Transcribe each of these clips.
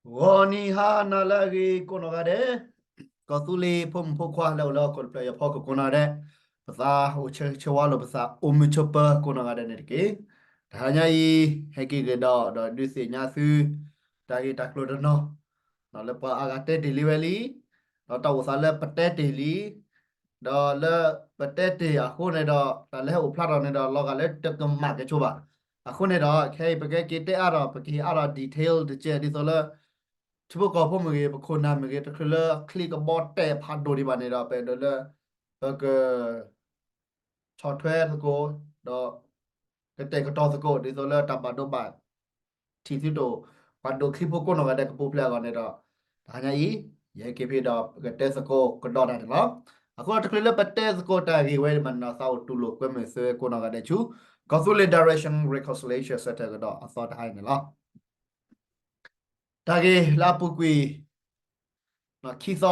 ဂီၤနံၤဟါနၤလၢအဂ့ၤကိးနီၢ်ဂၤဒဲး, ကီၢ်သူလ့ၤဖိမုၣ်ဖိခွါလၢအိၣ်လၢဟီၣ်ခိၣ်တဖျၢၣ်အံၤအဖီခိၣ်ကိးနီၢ်ဂၤဒဲး, ပသးအိၣ်ဆၢဂ့ၤဆၢဝါလိာ်ပသးအိၣ်မုာ်ဆိးပၢၤကိးနီၢ်ဂၤဒဲးန့ၣ်တက့ၢ်. တဟါညါအံၤ ဟဲက့ၤကဒီး ဒီးဒုးသ့ၣ်ညါသု တၢ်ဂ့ၢ်တၢ်ကျိၤတနီၤ လၢပှၤအါဂၤတဲတ့ၢ်လံဝဲလံ, ဒီးတၢ်အိၣ်သးလၢပတဲတ့ၢ်လံ, ဒီးလၢပတဲတ့ၢ်အဃိန့ၣ်ဒီး တၢ်လၢဟဲအိၣ်ဖျါထီၣ်န့ၣ်ဒီး လီၤဂာ်လၢတကမၣ်ကဲဆိဘၣ်. အဃိန့ၣ်ဒီး ခဲအံၤပကက့ၤတဲအါထီၣ် ပကဟ့ၣ်အါထီၣ် detail တကဲဒ်သိးလၢ ထံဖိကီၢ်ဖိမ့ၢ်ဂ့ၤ ပခိၣ်နၢ်မ့ၢ်ဂ့ၤ တချုးလၢချံကဘီတဲာ်ဖးဒိၣ်ဒံးဘၣ်န့ၣ်ဒီး ပအဲၣ်ဒိးလၢ ပက ဆီၣ်ထွဲသကိး ဒီး ကတဲာ်ကတီၤသကိး ဒ်သိးလၢတၢ်ဘၣ်ဒိဘၣ်ထံးသုတအိၣ် ပှၤဒိးချံဖိကိးနီၢ်ဂၤဒဲးကပူၤဖျဲးအဂီၢ်န့ၣ်ဒီး တဟါညါအံၤ ယဟဲက့ၤဖဲဒီး ပကတဲသကိးကဒီးတၢ်န့ၣ်လီၤ. အဃိဒီးတချုးလၢပတဲသကိးတၢ်ဂ့ၢ်ဝဲဒံးဘၣ်န့ၣ်ဒီး သးအိၣ်တူၢ်လိာ်ကွဲမုာ်သုဝဲကိးနီၢ်ဂၤဒဲးဆူ ကီၢ်သူလ့ၤ Direction Reconciliation Center ကဒီးအသီတဟါအံၤန့ၣ်လီၤ. တၢ်ဂ့ၢ်လၢအပူၤကွံာ် ခံသီ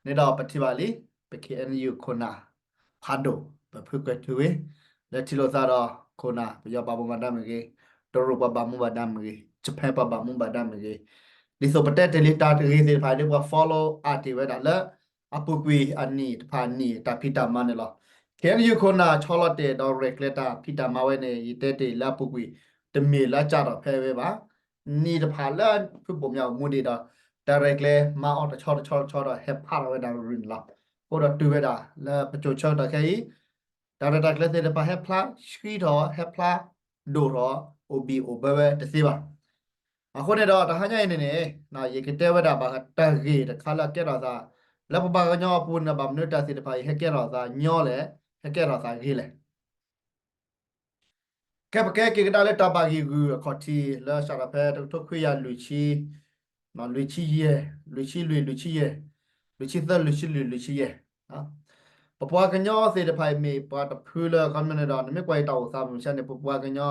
န့ၣ်ဒီးပထံၣ်ဘၣ်လံ, ပ ခ့ၣ်အဲၣ်ယူၣ် ခိၣ်နၢ်ဖးဒိၣ် ပဖုကွဲးထူဝ့ လၢထံၣ်လိာ်သးဒီး ခိၣ်နၢ်ပယီၤပှၤဘၣ်မူဘၣ်ဒါမ့ၢ်ဂ့ၤ, တရူးပှၤဘၣ်မူဘၣ်ဒါမ့ၢ်ဂ့ၤ, Japan ပှၤဘၣ်မူဘၣ်ဒါမ့ၢ်ဂ့ၤ, ဒ်သိးပတဲတ့ၢ်လံတၢ်ဂ့ၢ်သ့ၣ်တဖၣ်ဒီး ပှၤ follow အါတ့ၢ်ဝဲဒၣ်လၢ အပူၤကွံာ်အနံၣ်တဖၣ်အနံၣ်တၢ်ဖံးတၢ်မၤန့ၣ်လီၤ. ခ့ၣ်အဲၣ်ယူၣ် ခိၣ်နၢ်ဆီလီၤတဲာ်ဒီးရဲၣ်ကျဲၤတၢ်ဖံးတၢ်မၤဝဲန့ၣ် ယတဲတ့ၢ်လၢအပူၤကွံာ် တမ့ၢ်လၢအစးထီၣ်ဖဲဝဲဘၣ်. နံၣ်တဖၣ်လၢဖုဘိၣ်မၠးအိၣ်မူဒံးဒီး တၢ်ရဲၣ်ကျဲၤမၤအီၤတဆီတဆီတဆီဒီး ဟဲဖျါထီၣ်ဝဲဒၣ်ရူၢ်န့ၣ်လီၤ. အဃိဒီးတုၤဝဲဒၣ်လၢပစိၤဆၢကတီၢ်ခဲအံၤ တၢ်ရဲၣ်တၢ်ကျဲၤသ့ၣ်တဖၣ်ဟဲဖျါ ဆှံထီၣ် ဟဲဖျါဒိၣ်ထီၣ် အိၣ်ဘံၣ်အိၣ်ဘၢဝဲတသ့ဘၣ်. အဃိန့ၣ်ဒီးတဟါညါအံၤန့ၣ်န့ၣ် ယကတဲဝဲဒၣ်ဘၣ်တၢ်ဂ့ၢ်တခါလၢအကဲထီၣ်သး လၢပပှၤကညီအပူၤန့ၣ်ဒီး ဘၣ်မနုၤတၢ်သ့ၣ်တဖၣ်အံၤ ဟဲကဲထီၣ်သးညီလဲၣ်, ဟဲကဲထီၣ်သးဂ့ၤလဲၣ်. ကဲပကဲက့ၤကဒါလၢတၢ်ဘၣ်ဂံၢ်ဂုာ်အခီၣ်ထံး လၢစးထီၣ်ဖဲတကထိခွံကယၤလွံၢ်ဆံ, လွံၢ်ဆံယဲၢ်, လွံၢ်ဆံလွံၢ်, လွံၢ်ဆံယဲၢ်, လွံၢ်ဆံသၢ, လွံၢ်ဆံလွံၢ်, လွံၢ်ဆံယဲၢ်, ပပှၤကညီသ့ၣ်တဖၣ်အံၤမ့ၢ်ပှၤတဖုလၢ ခီမ့ၢ်န့ၣ်ဒီး နမ့ၢ်ကွၢ်အံၤတၢ်အိၣ်သးမုၢ်မဆါန့ၣ် ပပှၤကညီ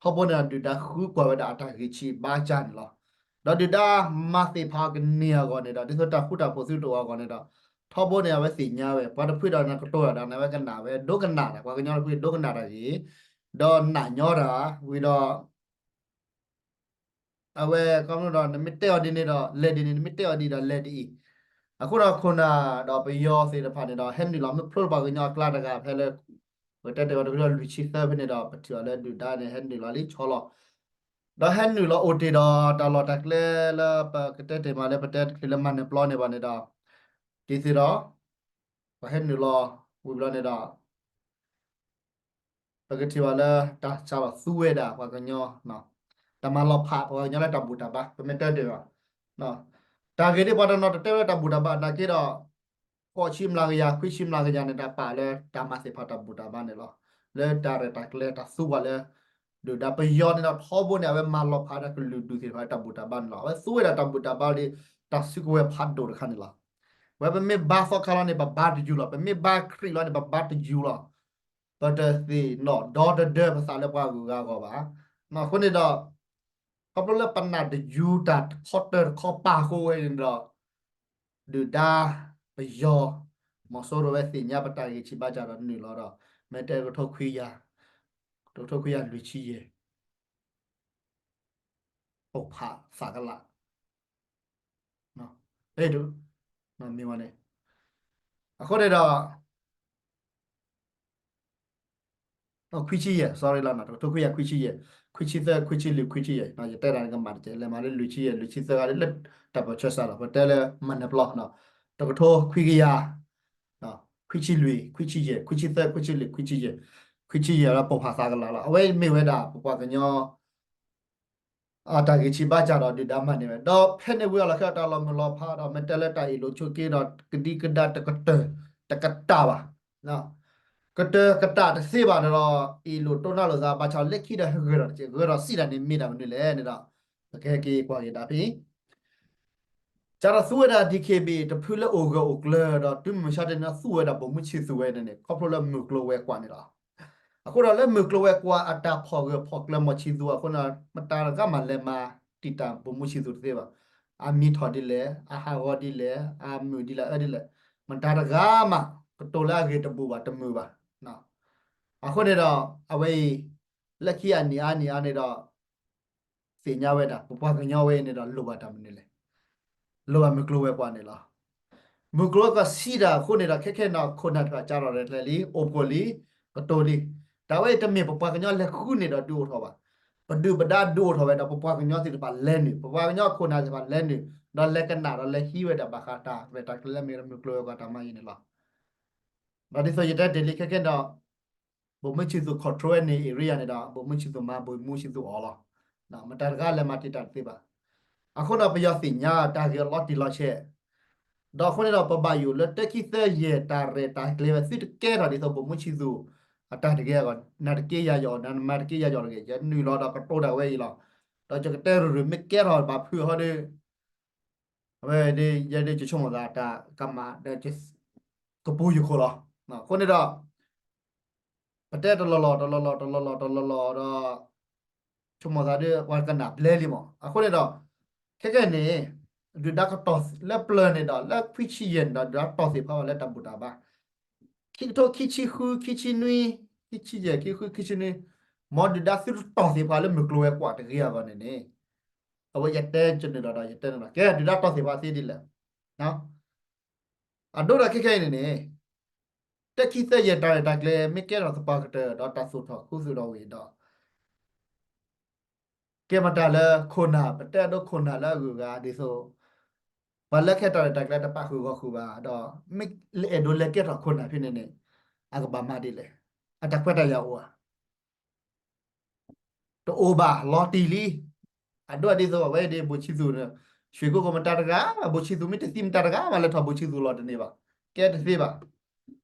ထီဘိန့ၣ်ဒီး ဒုၣ်ဒါဃုကွၢ်ဝဲဒၣ်အတၢ်ဂံၢ်ဆံးဘါစၢ်န့ၣ်လီၤ. ဒီးဒုၣ်ဒါမၤသ့ၣ်ဖးအီၤကန့ၢ်အဂီၢ်န့ၣ်ဒီး ဒ်သိးတၢ်ဃူတၢ်ဖိးသုတအိၣ်အဂီၢ်န့ၣ်ဒီး ထီဘိန့ၣ် အဝဲသ့ၣ်ညါဝဲ ပှၤတဖုဒီးနကတိၤတၢ်ဒီး နဝဲကနၣ်ဝဲ ဒိကနၣ်တၢ် ပှၤကညီတဖုဒိကနၣ်တၢ်ဂ့ၢ် ဒီးနာ်ညီတၢ် ဝံၤဒီး အဝဲခီဖျိဒီး နမ့ၢ်တဲအီၤဒ်န့ၣ်ဒီး လဲၤဒ်န့ၣ် နမ့ၢ်တဲအီၤဒ်ဒီး လဲၤဒ်အံၤ. အဃိဒီးခိၣ်နၢ်ဒီးပယီၤသ့ၣ်တဖၣ်န့ၣ်ဒီး ဟဲနုာ်လီၤမ့ၢ်ဖျိလၢပှၤကညီအကျါတဂၤဖဲလၢ ပတဲတ့ၢ်ဝဲတကလီၤလွံၢ်ဆံသၢဖဲန့ၣ်ဒီး ပထံၣ်အီၤလၢဒုၣ်ဒါန့ၣ် ဟဲနုာ်လီၤလံဆီလီၤ. ဒီးဟဲနုာ်လီၤအိၣ်တ့ၢ်ဒီးတၢ်လီၢ်တၢ်ကျဲလၢပကတဲတ့ၢ်မးလၢပတဲတချုးလၢမၤနၢၤပျီန့ၣ်ဘၣ်န့ၣ်ဒီး ဒ်သိးဒီး ပှၤဟဲနုာ်လီၤဝံၤဘျီန့ၣ်ဒီး ပကထံၣ်ဘၣ်လၢတၢ်စးထီၣ်သူဝဲဒၣ်ပှၤကညီ, တၢ်မၤလီၤဖးပှၤကညီလၢတၢ်ဘူၣ်တၢ်ဘါ ပမ့ၢ်တဲတ့ၢ်ဘၣ်. တၢ်ဂ့ၢ်ဒ်ပှၤတနီၤတတဲဝဲလၢတၢ်ဘူၣ်တၢ်ဘါ နာ်က့ဒီး ဃိးဆံမျးကယၤ ခွံဆံမျးကယၤန့ၣ် တၢ်ပာ်လၢတၢ်မၤသ့ၣ်ဖးတၢ်ဘူၣ်တၢ်ဘါန့ၣ်လီၤ. လၢတၢ်ရဲၣ်တၢ်ကျဲၤတၢ်သူပှၤလၢ ဒုၣ်ဒါပယီၤန့ၣ်ဒီးထီဘိန့ၣ် အဝဲမၤလီၤဖးဒၣ်ကလုာ်ဒူၣ်သ့ၣ်တဖၣ်လၢတၢ်ဘူၣ်တၢ်ဘါန့ၣ်လီၤ. အဝဲသူဝဲဒၣ်တၢ်ဘူၣ်တၢ်ဘါလၢတၢ်စုကဝဲၤဖးဒိၣ်တခါန့ၣ်လီၤ. ဝဲပမ့ၢ်ဘါသီခါလီၤန့ၣ် ပဘါတယူၤလီၤ. ပမ့ၢ်ဘါခရံာ်လီၤန့ၣ် ပဘါတယူၤလီၤ. ပတသ့ၣ်နီၣ်ဒီတဒၢပသးလၢပှၤဂုၤဂၤအဂီၢ်ဘၣ်. အဃိန့ၣ်ဒီး ခီဖျိလၢပနၢ်တယူၤတၢ်တခီတၢၢ်တခီပာ်ဃိဝဲန့ၣ်ဒီး ဒုၣ်ဒါပယီၤ မီၤစိရိၤဝဲသ့ၣ်ညါပတၢ်ဂံၢ်ဆံးဘါစၢ်ဒီးနုာ်လီၤဒီး မ့ၢ်တဲတကထိခွံကယၤ, တကထိခွံကယၤလွံၢ်ဆံယဲၢ် ပိၢ်ဖးသးကလး မ့ၢ်ဝဲန့ၣ်. အဃိန့ၣ်ဒီး ခွံဆံယဲၢ် sorry လီၤ, တကထိခွံကယၤခွံဆံယဲၢ်, ခွံဆံသၢ, ခွံဆံလွံၢ်, ခွံဆံယဲၢ်, ယတဲတၢ်န့ၣ်ကမၣ်တကဲ လဲၤမၤလၢလွံၢ်ဆံယဲၢ်, လွံၢ်ဆံသၢဂၤလၢတၢ်ပၢၢ်ဆၢစးလီၤ ပတဲလၢမၤနၢၤပျီ, တကထိခွံကယၤ ခွံဆံလွံၢ်, ခွံဆံယဲၢ်, ခွံဆံသၢ, ခွံဆံလွံၢ်, ခွံဆံယဲၢ်, ခွံဆံယဲၢ်လၢပိၢ်ဖးသးကလးလီၤ. အဝဲမ့ၢ်ဝဲဒၣ်ပပှၤကညီ အတၢ်ဂံၢ်ဆံးဘါစၢ်ဒီးဒုၣ်ဒါမၤန့ၢ်ဝဲ ဒီးဖဲန့ၣ်ဝံၤအလီၢ်ခံတၢ်လီၤမုၢ်လီၤဖးဒီး မ့ၢ်တဲလၢတၢ်အ့ၣ်လိာ်ဆိးက့ဒီး ကဒံကဒါတကတၢၢ် တကတၢၢ်ဘၣ်, ကတၢၢ်ကတၢၢ်တသ့ဘၣ်ဒီး အ့ၣ်လိာ်တိၢ်နီၣ်လိာ်သး ဘၣ်ဆၣ်လၢခံဒီးဟဲဂဲၤဒီးတက့ၢ် ဂဲၤဒီးစံးတၢ်န့ၣ်မ့ၢ်တၢ်မနုၤလဲၣ်န့ၣ်ဒီး ပကဟဲက့ၤကွၢ်က့ၤဒၣ်ဖဲအံၤ စးထီၣ်သူဝဲဒၣ် DKBA တဖုလၢအိၣ်ဂၢၢ်အိၣ်ကျၢၤဒီး တုၤမုၢ်မဆါတနံၤ သူဝဲဒၣ်ဗိုလ်မှူးချစ်သူဝဲန့ၣ်န့ၣ် ခီဖျိလၢမုၢ်ကျိၤဝဲၤကွာ်န့ၣ်လီၤ. အဃိဒီးလၢမုၢ်ကျိၤဝဲၤကွာ်အတၢ်ဖီၣ်ဂၢၢ်ဖီၣ်ကျၢၤ မောင်ချစ်သူ အဃိန့ၣ် မတၤတဂၤမးလဲၤမၤတံာ်တာ်ဗိုလ်မှူးချစ်သူတသ့ဘၣ်. အမံၤထီၣ်ဒ်လဲၣ်, အဟးဂီၤဒ်လဲၣ်, အမုာ်ဒ်လဲၣ်အၢဒ်လဲၣ်, မတၤတဂၤမး ကတိၤလၢအဂ့ၢ်တဘူၣ်ဘၣ်တမုာ်ဘၣ်. အဃိန့ၣ်ဒီး အဝဲအံၤ လၢခံအနံၣ်အါနံၣ်အါန့ၣ်ဒီး သ့ၣ်ညါဝဲဒၣ် ပပှၤကညီဝဲအံၤန့ၣ်ဒီး လိၣ်ဘၣ်တၢ်မနုၤလဲၣ်. လိၣ်ဘၣ်မုၢ်ကျိၤဝဲၤကွာ်န့ၣ်လီၤ. မုၢ်ကျိၤဝဲၤကွာ်စံးတၢ်အဃိန့ၣ်ဒီး ခဲခဲနီၤ ခိၣ်နၢ်တဖၣ်ကၢထီၣ်ရဲၣ်ကျဲၤလံ, အိၣ်ဖှိၣ်လံ, ကတိၤလံ. တၢ်ဝဲအံၤတမ့ၢ်ပပှၤကညီလဲၤဃုန့ၢ်ဒီးဒုးအိၣ်ထီၣ်ဘၣ်. ပဒုၣ်ပဒါဒုးအိၣ်ထီၣ်ဝဲဒီး ပပှၤကညီသ့ၣ်တဖၣ်လဲၤနုာ်, ပပှၤကညီခိၣ်နၢ်သ့ၣ်တဖၣ်လဲၤနုာ်, ဒီးလဲၤကနၣ်ဒီးလဲၤဟံးဝဲဒၣ်ဘၣ်ဃးတၢ်ရဲၣ်တၢ်ကျဲၤလၢအမ့ၢ်ဝဲဒၣ်မုၢ်ကျိၤဝဲၤကွာ်တၢ်မၤအံၤန့ၣ်လီၤ. ဒီးဒ်သိးယတဲတ့ၢ်လံခဲခဲဒီး ဗိုလ်မှူးချစ်သူ control န့ၢ် area န့ၣ်ဒီး ဗိုလ်မှူးချစ်သူမၤ ဗိုလ်မှူးချစ်သူအီၤလီၤ. မတၤတဂၤလဲၤမၤတ့ၢ်တၢ်တသ့ဘၣ်. အဃိဒီးပယီၤသ့ၣ်ညါတၢ်ဂ့ၢ်အလီၤတံၢ်လီၤဆဲး, ဒီးအဃိန့ၣ်ဒီး ပဘၣ်ယိၣ်လၢတၢခံသၢယဲၢ်တၢ်ရဲၣ်တၢ်ကျဲၤဝဲ သုတကဲထီၣ်ဒ်သိး ဗိုလ်မှူးချစ်သူ အတၢ်တဂ့ၤအဂီၢ်, နတက့ယၤယီၤ, နမၤတက့ယၤယီၤတဂ့ၤ, ယနုာ်လီၤဒီးကတိၤတၢ်ဝဲအံၤလီၤ. ဒီးယကတဲရူၤရူၤ မ့ၢ်ကဲထီၣ်ဘၣ်ဖုးအီၤဒီး အဝဲဒ် ယဲဒ်ယဆိကမိၣ်သးတၢ်ကမၣ်ဒီး ကပူၤယခိၣ်လီၤ. အဃိန့ၣ်ဒီး ပတဲတလီၢ်လီၢ်တလီၢ်လီၢ်တလီၢ်လီၢ်တလီၢ်လီၢ်ဒီး ဆိကမိၣ်သးဒီး ပှၤကနၣ်ဘျဲလံမး. အဃိန့ၣ်ဒီး ခဲကဲန့ၣ် ဒုၣ်ဒါကတီၢ်လၢပျၢၤန့ၣ်ဒီး လၢခွံဆံယဲၢ်န့ၣ်ဒီး ဒုၣ်ဒါတီၢ်သ့ၣ်ဖးဝဲလၢတၢ်ဘူၣ်တၢ်ဘါ ခံကထိခံဆံဃု ခံဆံနွံ ခံဆံယဲၢ် ခံဆံဃု ခံဆံနွံ မ်ဒုၣ်ဒါသုတတီၢ်သ့ၣ်တဖၣ်လၢမုၢ်ကျိၤဝဲၤကွာ်တဂ့ၤအဂီၢ်န့ၣ်န့ၣ် အဝဲယတဲကနုာ်လီၤဒီး ယတဲန့ၣ်လီၤ. ကဲ ဒုၣ်ဒါတီၢ်သ့ၣ်တဖၣ်သ့ဒ်လဲၣ်. အဒိဒီးခဲခဲအံၤန့ၣ်န့ၣ် တၢခံသၢယဲၢ်တၢ်ရဲၣ်တၢ်ကျဲၤ မ့ၢ်ကဲထီၣ်သပှၢ်ကတၢၢ်ဒီးတၢ်သူၣ်ထီၣ်ခူသူၣ်ထီၣ်ဝံၤဒီး ကဲမတၤလၢခိၣ်နၢ် ပတဲအဒိခိၣ်နၢ်လၢအဂုၤအဂၤဒ်သိး ပှၤလၢခဲတၢ်ရဲၣ်တၢ်ကျဲၤတပာ်ဃုာ်ဂီၢ်ဃုာ်ဘၣ်ဒီး မ့ၢ်လၢအဲၣ်ဒိးလဲၤကဲထီၣ်ခိၣ်နၢ်ဖဲန့ၣ်န့ၣ် အကဘၣ်မၤဒ်လဲၣ်. အတၢ်ခွဲးတၢ်ယာ်အိၣ်ဧါ. တအိၣ်ဘၣ် လီၤတံၢ်လံ. အဒိဒ်သိးအဝဲဒ် ဗိုလ်ချစ်သူန့ၣ် ရွှေကုက္ကို မတၤတဂၤ, ဗိုလ်ချစ်သူ မ့ၢ်တသံမတၤတဂၤဘၣ် လဲၤထီၣ်ဗိုလ်ချစ်သူလီၤတန့ၢ်ဘၣ်, ကဲတသ့ဘၣ်.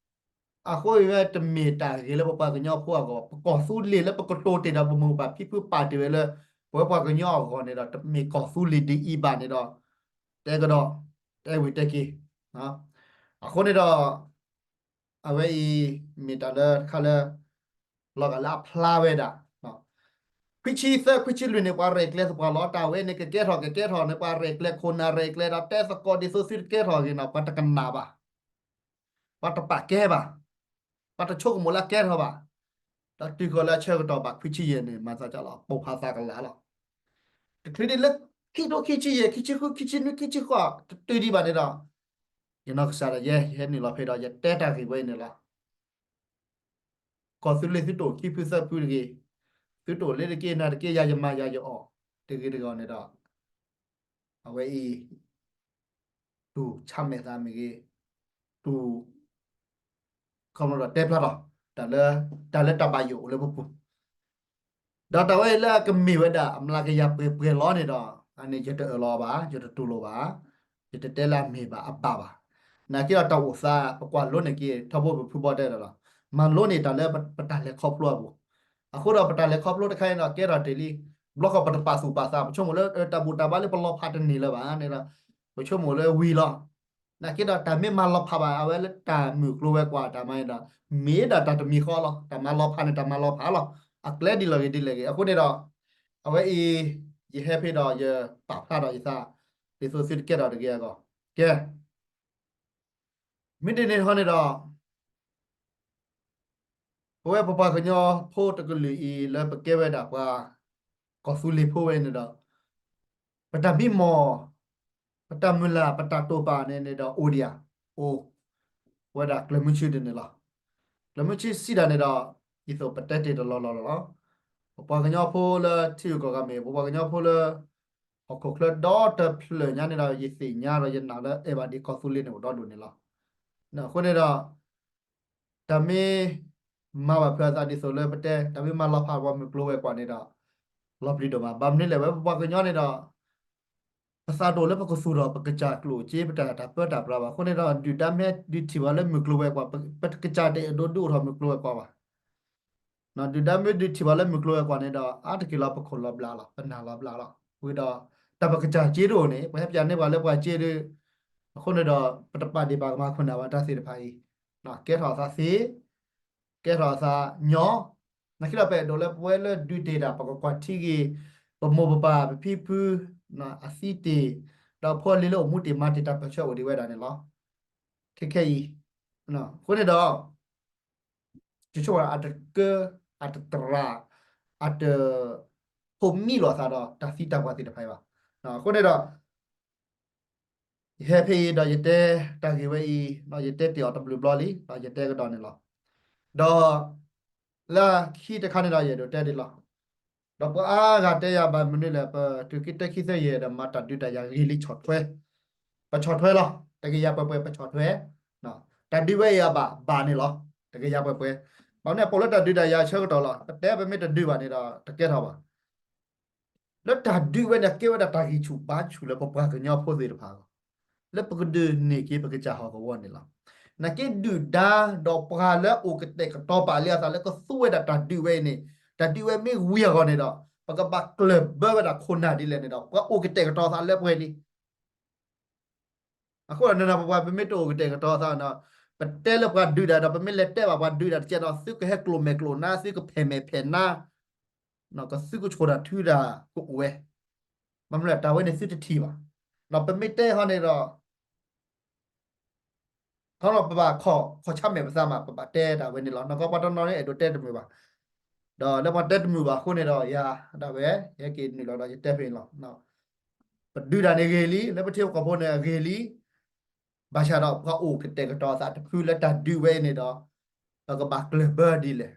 အဃိအံၤဝဲတမ့ၢ်တၢ်ဂ့ၤလၢပပှၤကညီဖိအဂီၢ်, ပကီၢ်သူလ့ၤလၢပကတိၤတ့ၢ်ဒီးပမိၢ်ပၢ်ဖံဖုပာ်တ့ၢ်ဝဲလၢ ပဝဲပှၤကညီအဂီၢ်န့ၣ်ဒီး တမ့ၢ်ကီၢ်သူလ့ၤဒ်အံၤဘၣ်န့ၣ်ဒီး တဲကဒီး တဲဝံၤတဲက့ၤ. အဃိန့ၣ်ဒီး အဝဲအံၤ မ့ၢ်တၢ်လၢတခါလၢ လီၤဂာ်လၢအဖျါဝဲဒၣ် ခွံဆံသၢ ခွံဆံလွံၢ်န့ၣ် ပှၤရဲၣ်ကျဲၤသပှၢ်လီၤ. တၢ်ဝဲန့ၣ် ကကဲထီၣ် ကကဲထီၣ်န့ၣ် ပှၤရဲၣ်ကျဲၤခိၣ်နၢ်ရဲၣ်ကျဲၤဒီး တဲသကိးဒ်သိးသုတကဲထီၣ်အဂ့ၢ်န့ၣ် ပှၤတကနၣ်ဘၣ်, ပှၤတပာ်ကဲဘၣ်, ပှၤတဆိကမိၣ်လၢအကဲထီၣ်ဘၣ်. ဒီးတုၤဃီၤလၢအဆၢကတီၢ်ဘၣ်ခွံဆံယဲၢ်န့ၣ် မၤသးကလီၤ ပိၢ်ဖးသးကလၤလီၤ. တချုးဒ်လၢ ခံကထိခံဆံယဲၢ် ခံဆံဃု ခံဆံနွံ ခံဆံဃိး တတုၤဒံးဘၣ်န့ၣ်ဒီး ယနီၢ်ကစၢ်ဒၣ်ယဲ ယဟဲနုာ်လီၤဖဲဒီး ယတဲတၢ်ဂ့ၢ်ဝဲအံၤန့ၣ်လီၤ. ကီၢ်သူလ့ၤသုတအိၣ်ခံဖုသၢဖုတဂ့ၤ, သုတအိၣ်လၢတက့ၢ်နၤတက့ၢ်ယၤယမၤယၤယအီၣ်တဂ့ၤတဂ့ၤန့ၣ်ဒီး အဝဲအံၤ တူၢ်ဆါမဲာ်သးမ့ၢ်ဂ့ၤ, တူၢ် ခီဖျိဒီးတဲဖျါထီၣ် တၢ်လၢ တၢ်လၢတၢ်ဘၣ်ယိၣ်အိၣ်လၢပပူၤ ဒီးတၢ်ဝဲအံၤလၢအကမ့ၢ်ဝဲဒၣ် အမျးကယၤပှဲၤပှဲၤလီၤန့ၣ်ဒီး အန့ၣ်ယတအၢၣ်လီၤဘၣ်, ယတတူၢ်လိာ်ဘၣ်, ယတတဲလၢအမ့ၢ်ဘၣ်အဘၣ်ဘၣ်. နာ်က့ဒီးတၢ်အိၣ်သး ပကွၢ်လိန့ၢ်က့ၤ ထီဘိပဖုဘီတဲဒီးလီၤ. မၤလိန့ၢ်တၢ်လၢပတၢ်လဲၤခီဖျိအပူၤ, အဃိဒီးပတၢ်လဲၤခီဖျိတခါအံၤဒီး ကဲထီၣ်တ့ၢ်လံ, ဘျီဃီပတပာ်သူၣ်ပာ်သး ပဆိကမိၣ်လၢ တၢ်ဘူၣ်တၢ်ဘါလၢပလီၤဖးတန့ၢ်လၢၤဘၣ်န့ၣ်ဒီး ပဆိကမိၣ်လၢဝံၤလီၤ. နာ်က့ဒီးတၢ်မ့ၢ်မၤလီၤဖးဘၣ် အဝဲလၢတၢ်မုၢ်ကျိၤဝဲၤကွာ်တၢ်မၤန့ၣ်ဒီး မ့ၢ်ဒၣ်တၢ်တမံၤဃီလီၤ. တၢ်မၤလီၤဖးန့ၣ် တၢ်မၤလီၤဖးလီၤ. အကျဲဒ်လဲၣ်ဂ့ၤဒ်လဲၣ်ဂ့ၤ အဃိန့ၣ်ဒီး အဝဲအံၤ ယဟဲဖဲဒီးယပာ်ဖျါထီၣ်ယသး ဒ်သိးသုတကဲထီၣ်တဂ့ၤအဂီၢ်, ကဲ မ့ၢ်ဒ်န့ၣ်ဟီန့ၣ်ဒီး ပဝဲပပှၤကညီဖိတကလုာ်အံၤ လၢပကဲဝဲဒၣ်ပှၤ ကီၢ်သူလ့ၤဖိဝဲန့ၣ်ဒီး ပတၢ်မံမီၢ် ပတၢ်မုၢ်လၢ် ပတၢ်တိာ်ပာ်န့ၣ်န့ၣ်ဒီး အိၣ်ဒံးဧါ, အိၣ်ဝဲဒၣ်ကျၢၢ်မုၢ်ဆ့ၣ်ဒ်န့ၣ်လီၤ. ကျၢၢ်မုၢ်ဆ့ၣ်စံးဒၣ်န့ၣ်ဒီး ဒ်သိးပတဲတ့ၢ်တလီၢ်လီၢ်လီၤ. ပပှၤကညီဖိလၢထံဂုၤကီၢ်ဂၤမ့ၢ် ပပှၤကညီဖိလၢ ဟီၣ်ခိၣ်ချၢဒီတဖျၢၣ်ညါန့ၣ်ဒီး ယသ့ၣ်ညါဒီးယနာ်လၢအဲၣ်ဘၣ်ဒံးကီၢ်သူလ့ၤန့ၣ်အိၣ်ဒီဒူၣ်န့ၣ်လီၤ. အဃိန့ၣ်ဒီး တၢ်မ့ၢ်မၤဘၣ်ဖုးအသးဒ်သိးလၢပတဲ တၢ်မ့ၢ်မၤလီၤဖးပှၤမုၢ်ကျိၤဝဲၤကွာ်န့ၣ်ဒီး လီၤပျံၤဒိၣ်မး ဘၣ်မနုၤလဲၣ် ဝဲပပှၤကညီန့ၣ်ဒီး ပသးဒိၣ်လၢပကသူၣ်ထီၣ် ပကစၢ်ကျိၣ်စ့ ပတၢ်တၢ်ပၢတၢ်ပြးဘၣ်. အဃိန့ၣ်ဒီး ဒုၣ်ဒါမ့ၢ်ဒုးထံၣ်ပှၤလၢမုၢ်ကျိၤဝဲၤကွာ် ပကစၢ်တအဲၣ်ဒိးဒုးအိၣ်ထီၣ်မုၢ်ကျိၤဝဲၤကွာ်ဘၣ်. ဒုၣ်ဒါမ့ၢ်ဒုးထံၣ်ပှၤလၢမုၢ်ကျိၤဝဲၤကွာ်န့ၣ်ဒီး အါတက့ၢ်လီၤပခိၣ်လီၤဘျးလီၤ ပနာ်လီၤဘျးလီၤ ဝံၤဒီး တၢ်ပကစၢ်စ့တအိၣ်န့ၣ် ပဟဲပၠးန့ၢ်ပှၤလၢပှၤစ့ဒီး အဃိန့ၣ်ဒီး ပတပာ်ဒ့ၣ်ပာ်ကမၣ်ခိၣ်နၢ်ဘၣ်တၢ်သ့ၣ်တဖၣ်အံၤ ကဲထီၣ်အသးသ့ ကဲထီၣ်အသးညီ နာ်က့ဒီးပအဲၣ်ဒိးလၢပဝဲလၢဒုးတ့ၢ်ဒၣ် ပကကွၢ်ထံဂ့ၤ ပမိၢ်ပပၢ်ပဖံဖု အသံတ့ၢ် ဒီးဖိလံၤလၢအိၣ်မူတ့ၢ်မၤတ့ၢ်တၢ်ပၢဆှၢအိၣ်ဒံးဝဲဒၣ်န့ၣ်လီၤ. ခဲခဲအံၤ ယဆိကမိၣ်အတကၢ အတတြၢ် အတ ဖိးမံလိာ်အသးဒီးတၢ်သံတၢ်ပှၢ်သ့ၣ်တဖၣ်အံၤဘၣ်. အဃိန့ၣ်ဒီး ယဟဲဖဲအံၤဒီးယတဲတၢ်ဂ့ၢ်ဝဲအံၤ ယတဲတ့ၢ်အီၤတဘျုးဘျီလံ ဒီးယတဲကဒီးန့ၣ်လီၤ. ဒီး လၢခံတခါန့ၣ်ဒီးယအဲၣ်ဒိးတဲဒ်လီၤ. ဒီးပှၤအါဂၤတဲယၤဘၣ်မနုၤလဲၣ် ပတုၤခံတၢခံသၢယဲၢ်ဒီးမၤတၢ်ဒုးတၢ်ယၤဂ့ၤလံဆီၣ်ထွဲ, ပဆီၣ်ထွဲလီၤ တကယၤပှဲၤပှဲၤပဆီၣ်ထွဲ, တၢ်ဒုးဝဲအံၤအဘၣ်ဘၣ်န့ၣ်လီၤ တကယၤပှဲၤပှဲၤ, ဘၣ်မနုၤအပီၣ်လၢတၢ်ဒုးတၢ်ယၤဆၢကတီၢ်လီၤ ပတဲပမ့ၢ်တဒုးဘၣ်န့ၣ်ဒီးတကဲထီၣ်ဘၣ် လၢတၢ်ဒုးဝဲန့ၣ် ကဲဝဲဒၣ်တၢ်ဂံၢ်ဆူၣ်ဘါဆူၣ်လၢပပှၤကညီဖိသ့ၣ်တဖၣ်အဂီၢ်, လၢပကဒုးန့ၢ်က့ၤပကစၢ်ဟီၣ်ကဝီၤန့ၣ်လီၤ. နာ်က့ဒုၣ်ဒါဒီးပှၤလၢအအိၣ်ကတဲာ်ကတီၤပာ်လံအသးလၢကသူဝဲဒၣ်တၢ်ဒုးဝဲအံၤန့ၣ်, တၢ်ဒုးဝဲမ့ၢ်ဝံၤအဂီၢ်န့ၣ်ဒီး ပကဘၣ်ကျၢၢ်ဘၢဝဲဒၣ်ခိၣ်နၢ်ဒ်လဲၣ်န့ၣ်ဒီး ပှၤအိၣ်ကတဲာ်ကတီၤသးလၢပှဲၤလံ အဃိဒီးနနၢ်ပပှၤ ပမ့ၢ်တအိၣ်ကတဲာ်ကတီၤသးဒီး ပတဲလၢပှၤဒုးဒၣ်ဒီး ပမ့ၢ်လဲၤတဲဘၣ်ပှၤဒုးဒၣ်တကဲဒီး သုကဟဲကျိာ်မဲာ်ကျိာ်နါ သုကဖဲးမဲာ်ဖဲးနါ, ကသုကဆိၣ်တၢ်ထုတၢ်ကအိၣ်ဝဲ, ဘၣ်မနုၤလဲၣ် တၢ်ဝဲန့ၣ်သုတထံၣ်ဘၣ်, ဒီးပမ့ၢ်တဲဟီန့ၣ်ဒီး ခီလီၤပဘၣ်ခီၣ်ဆါမဲာ်ပသးမး ပဘၣ်တဲတၢ်ဝဲန့ၣ်လီၤ. နီၢ်ကီၢ်ပှၤတနီၤန့ၣ် အဲၣ်ဒိးတဲတမုာ်ဘၣ်, ဒီးလၢပှၤတဲတမုာ်ဘၣ်အဃိန့ၣ်ဒီး ယၤဒၣ်ဝဲ ယဟဲက့ၤနုာ်လီၤဒီးယတဲဖဲအံၤလီၤ. ပဒုးတၢ်န့ၣ်ဂ့ၤလံ လၢပထံပကီၢ်ဖိန့ၣ်အဂ့ၤလံ, ဘၣ်ဆၣ်ဒီးပှၤအိၣ်ကတဲာ်ကတီၤသးတဖုလၢတၢ်ဒုးဝဲအံၤန့ၣ်ဒီး ပကဘၣ်ကျၢၢ်ဘၢဒ်လဲၣ်,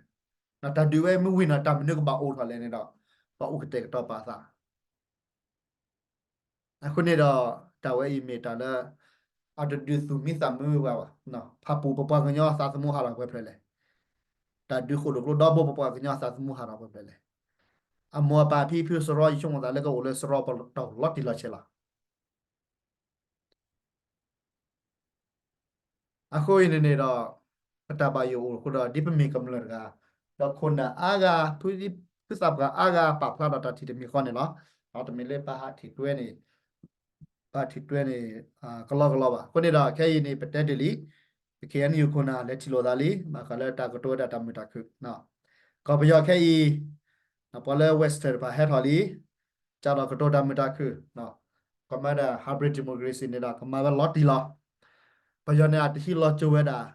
တၢ်ဒုးဝဲမ့ၢ်ဝံၤနီၤ တၢ်မနုၤကဘၣ်အိၣ်ထီၣ်လဲၣ်န့ၣ်ဒီး ပှၤအိၣ်ကတဲာ်ကတီၤပာ်သး အဃိန့ၣ်ဒီး တၢ်ဝဲအံၤမ့ၢ်တၢ်လၢ အတဒုးသူၣ်မံသးမုာ်ပှၤဘၣ်, ဖးပူၤပပှၤကညီအသးသမူဟးထီၣ်ပှဲၤဖျၢၣ်လဲၣ်, တၢ်ဒုးဃိၣ်ဒိၣ်ကျိဒီဘိပပှၤကညီအသးသမူဟးထီၣ်ပှဲၤဖျၢၣ်လဲၣ်, အမိၢ်အပၢ်ဖံဖုစရီ ယဆိကမိၣ်သးလၢကအိၣ်လၢစရီပတီၢ်လီၤတံၢ်လီၤဆဲးလီၤ. အဃိအံၤန့ၣ်န့ၣ်ဒီး ပတၢ်ဘၣ်ယိၣ်အိၣ်အဃိဒီး ဒ်ပမ့ၢ်ကမျၢၢ်တဂၤ, ဒီးခိၣ်နၢ်အါဂၤ, ဖုသးပှၢ်အါဂၤ ပာ်ဖျါဒီးတၢ်ထံၣ်တမံၤဃီန့ၣ်လီၤ. တမ့ၢ်လၢပဟးထံၣ်တွဲန့ၣ်, ပဟးထံၣ်တွဲန့ၣ် ကလီကလီဘၣ်. အဃိန့ၣ်ဒီး ခဲအံၤန့ၣ် ပတဲတ့ၢ်လံ, ပ ခ့ၣ်အဲၣ်ယူၣ် ခိၣ်နၢ်လဲၤထံၣ်လိာ်သးလံ, ဘၣ်ဃးလၢတၢ်ကတိၤဝဲဒၣ်တၢ်မုာ်တၢ်ခုၣ်, ကီၢ်ပယီၤခဲအံၤ ပှၤလၢ Western တဖၣ်ဟဲထီၣ်လံ, ကဒီးကတိၤတၢ်မုာ်တၢ်ခုၣ်, ကမၤဒၣ် hybrid democracy န့ၣ်ဒီး ကမၤဝဲလီၤတံၢ်လီၤ. ပယီၤန့ၣ် အတဟံးလီၤကၠိဝဲဒၣ်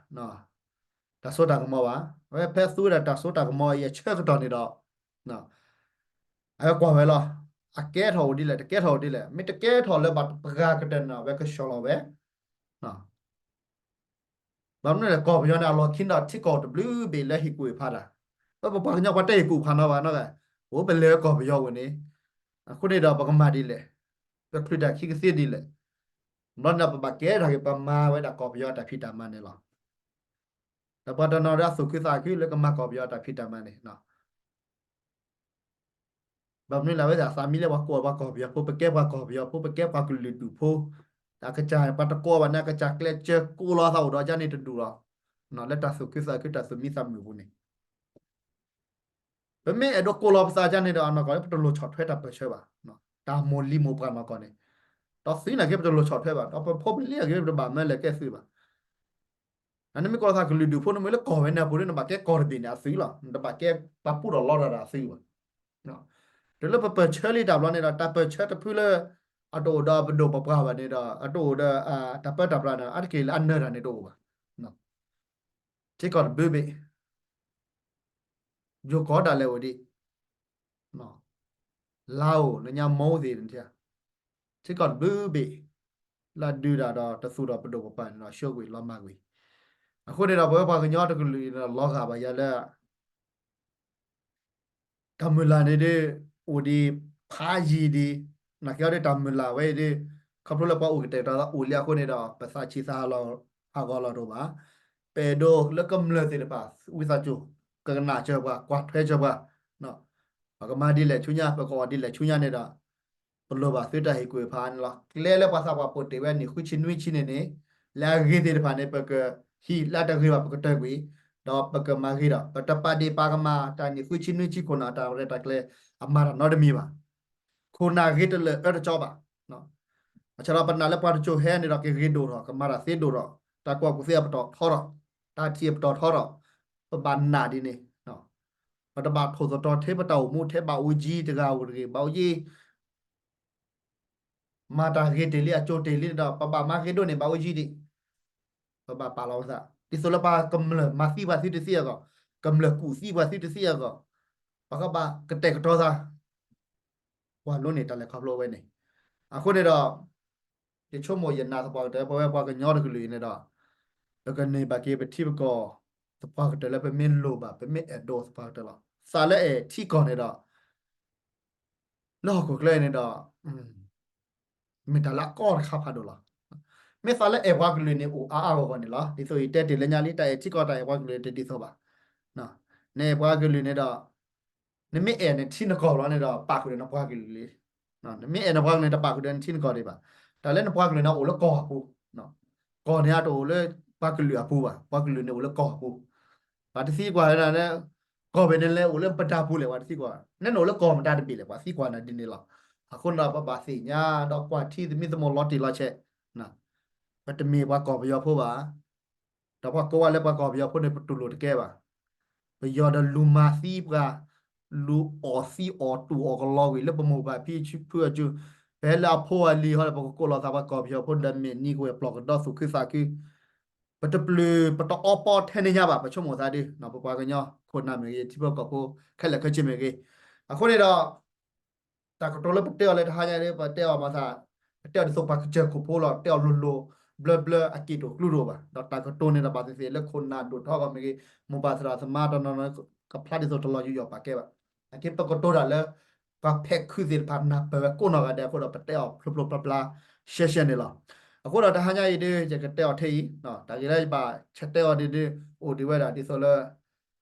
တၢ်စိတၢ်ကမီၤဘၣ်. အဝဲဖဲသူဝဲဒၣ်တၢ်စိတၢ်ကမီၤအံၤအဆၢကတီၢ်န့ၣ်ဒီး အဝဲကွၢ်ဝဲလီၤ. အကဲထီၣ်အိၣ်ဒ်လဲၣ် တကဲထီၣ်အိၣ်ဒ်လဲၣ်. မ့ၢ်တကဲထီၣ်လၢၤဘၣ်ပှၤကတၢၢ်န့ၣ်ဒီး အဝဲကဆှီလီၤဝဲ ဘၣ်မနုၤလဲၣ် ကီၢ်ပယီၤန့ၣ် အလီၢ်ခံန့ၣ်ဒီးထံကီၢ်တဘျုးဘ့ၣ်လၢဟ့ၣ်ကူၣ်ဟ့ၣ်ဖးတၢ်, ပပှၤကညီပှၤတဟ့ၣ်ကူၣ်ဖးနီတဂၤနီတဂၤ, အိၣ်ပလဲၤကီၢ်ပယီၤအိၣ်န့ၣ်, အဃိန့ၣ်ဒီးပကမၤဒ်လဲၣ်, ပချုးတၢ်ခံကသ့ဒ်လဲၣ်, ဘျီန့ၣ်ပဘၣ်ကဲထီၣ်က့ၤ ပမၤဝဲဒၣ်ကီၢ်ပယီၤတၢ်ဖံးတၢ်မၤန့ၣ်လီၤ. ဒီးပှၤတနီၤဒီးအသူၣ်ခုသးခုလၢကမၤကီၢ်ပယီၤတၢ်ဖံးတၢ်မၤန့ၣ် ဘၣ်မနုၤလဲၣ် အဝဲသ့ၣ်အသးမံလၢပှၤကိးပှၤကီၢ်ပယီၤဖိ ပကဲပှၤကီၢ်ပယီၤဖိ ပကဲပှၤကလုာ်ဒူၣ်ဖိ, အကစၢ်ပှၤတကိးဘၣ်န့ၣ် အကစၢ်ကျဲးစၢးကိးလီၤအသးအိၣ်ဒီးကန့ၣ်တဒူၣ်လီၤ. လၢတၢ်သူၣ်ခုသးခုတၢ်သူၣ်မံသးမုာ်အပူၤန့ၣ် ပမ့ၢ်အဲၣ်ဒိးကိးလီၤပသးကန့ၣ်ဒီး အနီၢ်ကီၢ်န့ၣ် ပတလိၣ်ဆီၣ်ထွဲတၢ်ပၢၢ်ဆၢဘၣ်. တၢ်မိၢ်လံၤမိၢ်ပှၢ်နီၢ်ကီၢ်န့ၣ် ဒီးသုနာ်က့ပတလိၣ်ဆီၣ်ထွဲဘၣ်, ဒီးပဖိပလံၤအဂ့ၢ် ပတဘၣ်မၢလဲၤကဲသုးဘၣ်. နမ့ၢ်ကိးလီၤသးကလုာ်ဒူၣ်ဖိ နမ့ၢ်လၢကီၢ်ဝဲန့ၣ်အပူၤဒီး နဘၣ်ကဲကီၢ်တဘ့ၣ်န့ၣ်အသုးလီၤ. နတဘၣ်ကဲပှၤပူထီၣ်လီထီၣ်တၢ်အသုးဘၣ်. တုၤလၢပပၢၢ်ဆၢလံတၢ်ဘျီန့ၣ်ဒီး တၢ်ပၢၢ်ဆၢတဖုလၢ အတအိၣ်ဒီးပဒိၣ်ပပှၢ်ဘၣ်န့ၣ်ဒီး အတအိၣ်ဒီးတၢ်ပၢတၢ်ပြးန့ၣ် အါတက့ၢ်လၢအနၢၤတၢ်န့ၣ်တအိၣ်ဘၣ်. ထံကီၢ်တဘျုးဘ့ၣ် ယိၤကီၢ်ဒၣ်လဲာ်အိၣ်ဒံး, လါအိၣ် လၢညါမီၢ်အိၣ်သ့ၣ်န့ၣ် ထံကီၢ်တဘျုးဘ့ၣ် လၢအဒုးတၢ်ဒီးတသူၣ်ဒီးပဒိၣ်ပပှၢ်န့ၣ်ဒီး ဆှၢကွံာ်လီၤမၢ်ကွံာ်. အဃိန့ၣ်ဒီး ပဝဲပှၤကညီတကလုာ်န့ၣ်ဒီး လီၤဂာ်ဘၣ်ယၤလၢ တၢ်မုၢ်လၢ်န့ၣ်ဒ် အိၣ်ဒံးဖးယံၤဒံး, နာ်က့အီၤဒ်တၢ်မုၢ်လၢ်ဝဲအံၤဒ် ခီဖျိလၢပှၤအိၣ်ကတဲာ်ကတီၤသးအိၣ်လံအဃိန့ၣ်ဒီး ပသးဆံးသးဟးဂီၤလီၤတအိၣ်ဘၣ်. ပအဲၣ်ဒိးလၢကမျၢၢ်သ့ၣ်တဖၣ် ဝံသးစူၤ ကကနၣ်စၢၤပှၤ ကွၢ်ထွဲစၢၤပှၤ, ပကမၤဒ်လဲၣ်ဆူညါ ပကအီၣ်ဒ်လဲၣ်ဆူညါန့ၣ်ဒီး ပလိၣ်ဘၣ်သုတၢ်ဟ့ၣ်ကူၣ်ဟ့ၣ်ဖးန့ၣ်လီၤ. ကျဲလၢပှၤသးပှၢ်ပိာ်တ့ၢ်ဝဲ နံၣ်ဃုဆံနွံဆံန့ၣ်န့ၣ် လၢအဂ့ၤသ့ၣ်တဖၣ်န့ၣ် ပကဟံး, လၢအတဂ့ၤဘၣ် ပကတၢၢ်ကွံာ်, ဒီးပကမၤဂ့ၤဒီး ပတပာ်ဒ့ၣ်ပာ်ကမၣ်တၢ်နံၣ်ဃုဆံနွံဆံခိၣ်နၢ် တၢ်ရဲၣ်တၢ်ကျဲၤအမၤတၢ်နီတမံၤဘၣ်. ခိၣ်နၢ်ဂ့ၤတလၢာ်အၢတကၠီဘၣ်. ဘၣ်ဆၣ်ဒီးပနာ်လၢပှၤတစိၤဟဲန့ၣ်ဒီး ကဂ့ၤဒိၣ်ထီၣ်, ကမၤတၢ်သ့ဒိၣ်ထီၣ်, တၢ်ကူၣ်ဘၣ်ကူၣ်သ့အပတီၢ်ထီထီၣ်, တၢ်ထံၣ်အပတီၢ်ထီထီၣ်, ပဘၣ်နာ်ဒ်န့ၣ်, ပတဘၣ်ထိၣ်သတြီၤထဲပတၢ်အိၣ်မူထဲ ဘၣ်အိၣ်ယံၤတဂၤဧိၤတဂ့ၤ, ဘၣ်အိၣ်ယံၤ မၤတၢ်ဂ့ၤတ့ၢ်လံ အကၠိတ့ၢ်လံန့ၣ်ဒီး ပဘၣ်မၤဂ့ၤဒိၣ်န့ၣ် ဘၣ်အိၣ်ယံၤဒံး, ပဘၣ်ပာ်လီၤပသး. ဒ်သိးလၢပှၤကမျၢၢ်မၤသံပှၤသုတသ့အဂီၢ်, ကမျၢၢ်ကူၣ်သံပှၤသုတသ့အဂီၢ်, ပကဘၣ်ကတဲာ်ကတီၤသး, ပှၤလိန့ၢ်တၢ်လဲၤခီဖျိဝဲန့ၣ်. အဃိန့ၣ်ဒီး ယဆိကမိၣ်ယနာ်သပှၢ်ကတၢၢ် ပဝဲပှၤကညီတကလုာ်အံၤန့ၣ်ဒီး ပကန့ၢ်ဘၣ်က့ၤပထံပကီၢ်သပှၢ်ကတၢၢ်လၢပမ့ၢ်လိၣ်ဘၣ် ပမ့ၢ်အဲၣ်ဒိးသပှၢ်ကတၢၢ်လီၤ. သးလၢအဲၣ်ထံကီၢ်န့ၣ်ဒီး လၢဟီၣ်ခိၣ်ချၢအံၤန့ၣ်ဒီး မ့ၢ်တၢ်လၢအကီတခါဖးဒိၣ်လီၤ. မ့ၢ်သးလၢအဲၣ်ပှၤကလုာ်န့ၣ် အိၣ်အါအါဂီၢ်ဂီၢ်န့ၣ်လီၤ. ဒ်သိးယတဲတ့ၢ်လၢညါလံ တၢ်အဲၣ်ထံကီၢ်တၢ်အဲၣ်ပှၤကလုာ်န့ၣ်တဒ်သိးဘၣ်. နအဲၣ်ပှၤကလုာ်န့ၣ်ဒီး နမ့ၢ်အဲၣ်န့ၣ်ထံနကီၢ်လီၤန့ၣ်ဒီး ပာ်ဃုာ်ဒီးနပှၤကလုာ်လံ. နမ့ၢ်အဲၣ်နပှၤကလုာ်န့ၣ် တပာ်ဃုာ်ဒီးနထံနကီၢ်ဒံးဘၣ်. တၢ်လၢနပှၤကလုာ်န့ၣ်အိၣ်လၢကီၢ်အပူၤ, ကီၢ်န့ၣ်အတအိၣ်လၢပှၤကလုာ်အပူၤဘၣ်, ပှၤကလုာ်န့ၣ်အိၣ်လၢကီၢ်အပူၤ. ပှၤတသံကွၢ်ဝဲဒၣ်လၢ ကီၢ်ဘ့ၣ်န့ၣ်လဲၣ် အိၣ်လၢပတၢ်ပူၤလဲၣ် ပှၤတသံကွၢ်, နဲနအိၣ်လၢကီၢ်မတၤတဘ့ၣ်လဲၣ် ပှၤသံကွၢ်နၤဒ်န့ၣ်လီၤ. အဃိန့ၣ်ဒီး ပဘၣ်သ့ၣ်ညါဒီးကွၢ်ထံသမံသမိးလီၤတံၢ်လီၤဆဲး, ပတမ့ၢ်ပှၤကီၢ်ပယီၤဖိဘၣ်. ဒီးပှၤကိးဝဲလၢပှၤကီၢ်ပယီၤဖိန့ၣ် ပတူၢ်လိာ်တကဲဘၣ်. ပယီၤဒီးလူၤမၤသံပှၤ, လူၤအီၣ်သံအီၣ်တူၢ်အီၣ်ကလီဝံၤ လၢပမိၢ်ပၢ်ဖံဖုအစု, ဖဲလၢအဖိအလံၤဟီဒီး ပကကိးလီၤသးပှၤကီၢ်ပယီၤဖိဒီးမ့ၢ်နံၤကဝဲၢ်ပျီၢ်ကဒီသူၣ်ခုသးခု, ပတပျုာ်ပတအီပီထဲန့ၣ်ညါဘၣ်. ပဆိကမိၣ်သးဒ် ပပှၤကညီခိၣ်နၢ်မ့ၢ်ဂ့ၤ ထံဖိကီၢ်ဖိခဲလၢာ်ခဲဆ့မ့ၢ်ဂ့ၤ, အဃိန့ၣ်ဒီး တၢ်ကတိၤလၢပတဲအီၤလၢတဟါညါန့ၣ် ပတဲအီၤမၤသး, ပတဲအီၤဒ်သိးပှၤကစၢၢ်ခိၣ်ဖိလီၤ, တဲအီၤလိၤလိၤဘျၢဘျၢအက့ၢ်တအိၣ်ကျူတအိၣ်ဘၣ်. ဒီးတၢ်ကတိၤန့ၣ်ဒီးဘၣ်သ့ၣ်သ့ၣ်လၢခိၣ်နၢ်ဒိၣ်ထီၣ်ဂီၢ်မ့ၢ်ဂ့ၤ, မိၢ်ပၢ်သရၣ်သမါတနီၤနီၤ ကဖျါဒ်သိးတလီၤယူးယီၣ်ပာ်ကဲဘၣ်. အက့ပကတိၤတၢ်လၢ ပှၤဖဲးခုးသ့ၣ်တဖၣ်နၢ်ပၢၢ်ဝဲကိးနီၢ်ဂၤဒဲးအဃိဒီး ပတဲအီၤဖျိဖျိဖျါဖျါရှဲရှဲန့ၣ်လီၤ. အဃိဒီးတဟါညါအံၤဒ် ယကတဲအီၤထဲအံၤ, တၢ်ဂ့ၢ်လၢယဘၣ်ဆဲးတဲအီၤဒ်ဒ် အိၣ်ဒံးဝဲဒၣ်ဒ်သိးလၢ